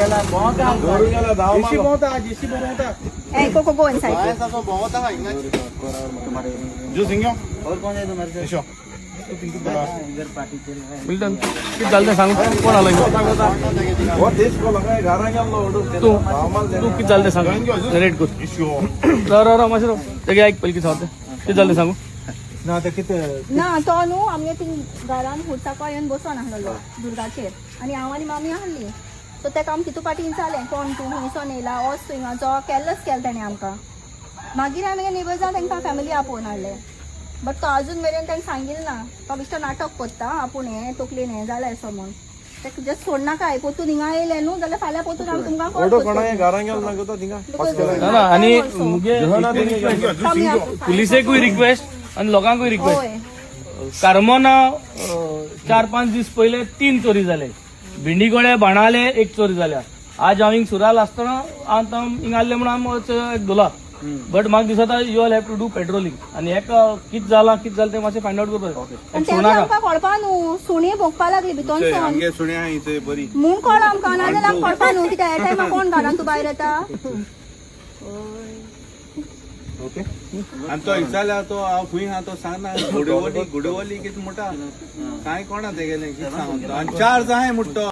JC भोंवता, JC भोंवता. Hey, Coco, go inside. जो सिंगो. और कौन है तुम्हारे साथ? इशो. मिल्टन, कितें जालें तें सांग. कोण आलो हिंगा? तूं तूं कितें जालें तें सांग, नरेट कर. इशो. राव राव राव, मातशें राव. तेगे आयक पयलीं कितें सांगता तें. कितें जालें तें सांगू. ना ते कितें? ना, तो न्हू आमगे थिंग घरान हुडसाको येवन बसोन आहलोलो दुर्गाचेर आनी हांव आनी मामी आहली. सो तेका आमी तितू पाटी विचारलें, कोण तूं, खंयसोन येयला, वच तूं हिंगाचो. केल्लोच केलें तेणें आमकां. मागीर आमी नेबर्सान तांकां फॅमिली आपोवन हाडले. बट तो अजून मेरेन ताणें सांगिल्लें ना. तो बेश्टो नाटक करता, आपूण हें तकलेन हें जालें असो म्हूण. तेका जस्ट सोडनाकाय. पोतून हिंगा येयलें न्हू जाल्यार फाल्यां पोतून आमी तुमकां कॉल. घरां गेलो ना गो थिंगा. ना ना, आनी मुगे पुलिसेकूय रिक्वेस्ट आनी लोकांकूय रिक्वेस्ट. हय. कारमोना 4-5 दीस पयले तीन चोरी जाले. भिंडीगोळे बाणाले एक चोरी जाल्या. आज हांव हिंग सुराल आसतना आतां हिंग आहले म्हणून हांव एक धुला. बट म्हाका दिसता, you all have to do patrolling आनी हेका कित जालां, कित जालें तें मातशें फायंड आउट करपाक. आनी तें बी सोडनाका. आमकां कळपा न्हू, सुणी भोंकपा लागली भितोनसून. आमगे सुण्या आहा बरी. म्हूण कळ्ळो आमकां, नाजाल्यार आमकां कळपा न्हू. कित्याक ह्या टायमार कोण घरान तूं भायर येता? आनी तो विचारल्यार तो हांव खंय आहा तो सांगना. गुडवली गुडवली कितें म्हणटा, कांय कोणा तेगेलें कितें सांगता आनी चार जाय म्हणटा तो.